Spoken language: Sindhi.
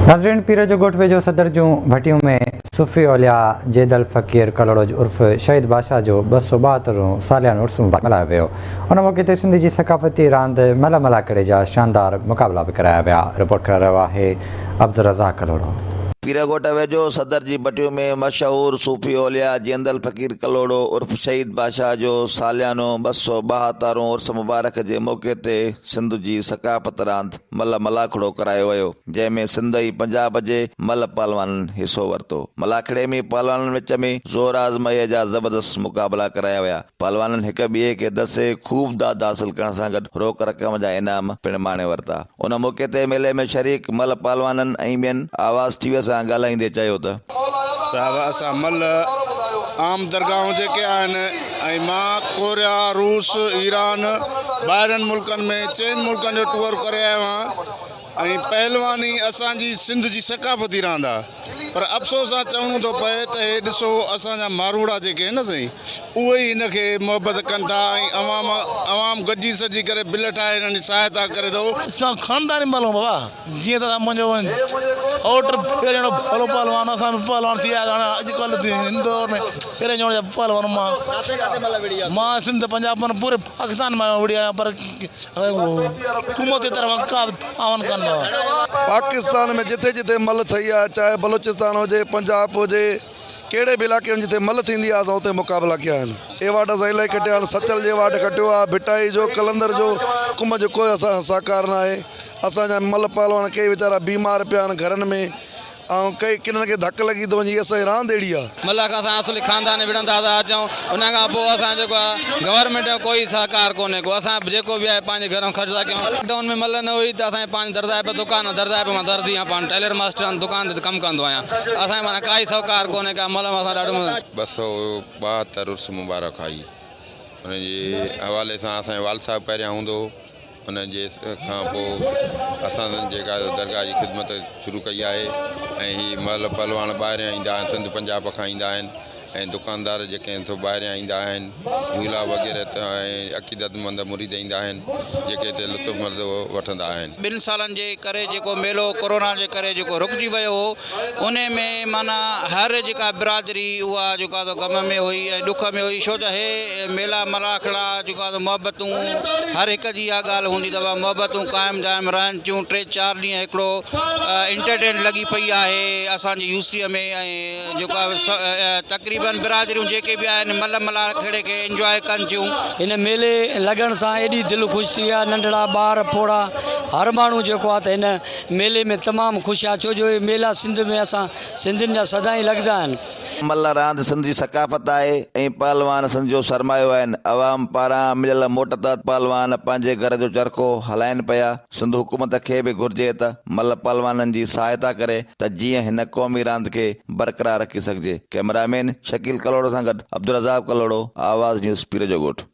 ناظرين پير جو ڳوٺ ويجهو صدر جون ڀٽيون ۾ صوفي اولياء جيدل فقير ڪلهوڙو عرف شهيد بادشاهه جو 272 هون ساليانو عرس مبارڪ ملهايو ويو. ان موقعي تي سنڌ جي ثقافتي راند ملهه ملاکڙي جا شاندار مقابلا به ڪرايا ويا. رپورٽ ڪري رهيو آهي عبدالرزاق ڪلهوڙو. پيرڳوٺ ويجهو صدر جي ڀٽيون ۾ مشهور صوفي اولياء جيئندل فقير ڪلهوڙو عرف شهيد بادشاهه جو ساليانو 272 هون عرس مبارڪ جي موقعي تي سنڌ جي ثقافت راند ملهه ملاکڙو ڪرايو ويو، جنهن ۾ سنڌ ۽ پنجاب جي ملهه پهلوانن حصو ورتو. ملاکڙي ۾ پهلوانن وچ ۾ زور آزمائيء جا زبردست مقابلا ڪرايا ويا. پهلوانن هڪ ٻئي کي دسي خوب داد حاصل ڪرڻ سان گڏ روڪ رقم جا انعام پڻ ماڻي ورتا. ان موقعي تي ميلي ۾ شريڪ ملهه پهلوانن ۽ ٻين آواز ٽي وي سان ڳالهائيندي چيو ته. صاحب اسان ملهه عام درگاهون جيڪي آهن ۽ مان ڪوريا روس ايران ٻاهرين ملڪن ۾ چئن ملڪن جو ٽوئر ڪري آيو آهيان ۽ پهلواني اسان جي سنڌ جي ثقافتي راند آهي پر افسوس سان چوڻو ٿو پئي ته هي ڏسو اسان جا ماروئڙا جيڪي آهن نه سائين اهي ئي هن کي محبت ڪن ٿا ۽ عوام عوام گڏجي سڏجي ڪري بل ٺاهي هنن جي سهائتا ڪري ٿو. اسان خانداني ملهه بابا جيئن ته منهنجو سئوٽ پهريون ڀلو پهلوان اسان به پهلوان ٿي آيا هاڻي اڄ ڪلهه هن دور ۾ پهرين جوڙ جا پهلوان مان مان سنڌ پنجاب مان پوري پاڪستان مان وڙهي آيو پر حڪومت جي طرفان ڪا به تعاون ڪانه ٿيو آهي. پاڪستان ۾ جٿي جٿي ملهه ٿئي آهي چاهي بلوچستان هجي پنجاب هجي ڪهڙي به علائقي ۾ جتي ملهه ٿيندي آهي اسان اتي مقابلا ڪيا آهن. ايوارڊ اسان الائي کٽيا آهن سچل جي ايوارڊ کٽيو آهي ڀٽائي جو قلندر جو حڪومت جو ڪوئي اسان سان سهڪار ناهي اسان جا ملهه پهلوان ڪيئي ويچارا بيمار پيا آهن گهرن ۾ ۽ ڪئي ڪنن کي ڌڪ لڳي ٿو وڃي هي اسان جي راند اهڙي آهي. ملهه کان اسان اصلي خانداني وڙهندا ٿا اچون ان کان پوء اسان جيڪو آهي گورنمينٽ جو ڪوئي سهڪار ڪونهي ڪو اسان جيڪو به آهي پنهنجي گهرون خرچ ٿا ڪيون لاڪ ڊائون ۾ ملهه نه هئي ته اسان جي پنهنجي درزائپ دڪان آهي درزائپ مان درزي آهيان پاڻ ٽيلر ماسٽر آهيان دڪان تي ڪم ڪندو آهيان اسان کي معنيٰ ڪائي سهڪار ڪونهي ڪا ملهه ۾ اسان ڏاڍو. 272 عرس مبارڪ آئي ان جي حوالي سان اسان جو والد صاحب پهريان هوندو هو ان جي کان پوء اسان جيڪا درگاهه جي خدمت شروع ڪئي آهي ۽ هي مهل پهلواڻ ٻاهريان ايندا آهن سنڌ پنجاب کان ايندا آهن ۽ دڪاندار جيڪي آهن سو ٻاهريان ايندا آهن جهولا وغيره ۽ عقيدتمند مريد ايندا آهن جيڪي هتي لطف مزو وٺندا آهن. ٻن سالن جي ڪري جيڪو ميلو ڪورونا جي ڪري جيڪو رڪجي ويو هو انهي ۾ معنيٰ هر جيڪا برادري اها جيڪو آ سو غم ۾ هئي ۽ ڏک ۾ هئي ڇو ته هي ميلا ملاکڙا جيڪو آ سو محبتون هر هڪ جي اها ڳالهه هوندي ته بابا محبتون قائم دائم رهن ٿيون ٽي چار ڏينهن هڪڙو انٽرٽين لڳي پئي آهي اسان جي يو سي ۾ ۽ جيڪو آ تقريبن برادريون جيڪي به آهن مل ملاکڙي کي انجواء ڪن ٿيون. هن ميلي لڳڻ سان ايڏي دل خوش ٿي آهي ننڍڙا ٻار پوڙها هر ماڻهو جيڪو آهي ته هن ميلي ۾ تمام خوش آهي ڇو جو اهي ميلا سنڌ ۾ اسان سنڌين جا سدائين لڳندا آهن. ملهه راند سنڌ جي ثقافت آهي ۽ پهلوان سنڌ جو سرمايو آهن. عوام پاران مليل موٽ تحت پهلوان پنهنجي گهر جو چرخو هلائين پيا. سنڌ حڪومت کي به گهرجي ته ملهه پهلوانن جي سهائتا ڪري ته جيئن هن قومي راند کي برقرار رکي سگهجي. ڪئميرا مين شڪيل ڪلهوڙو سان گڏ عبدالرزاق ڪلهوڙو، آواز نيوز پير جو ڳوٺ.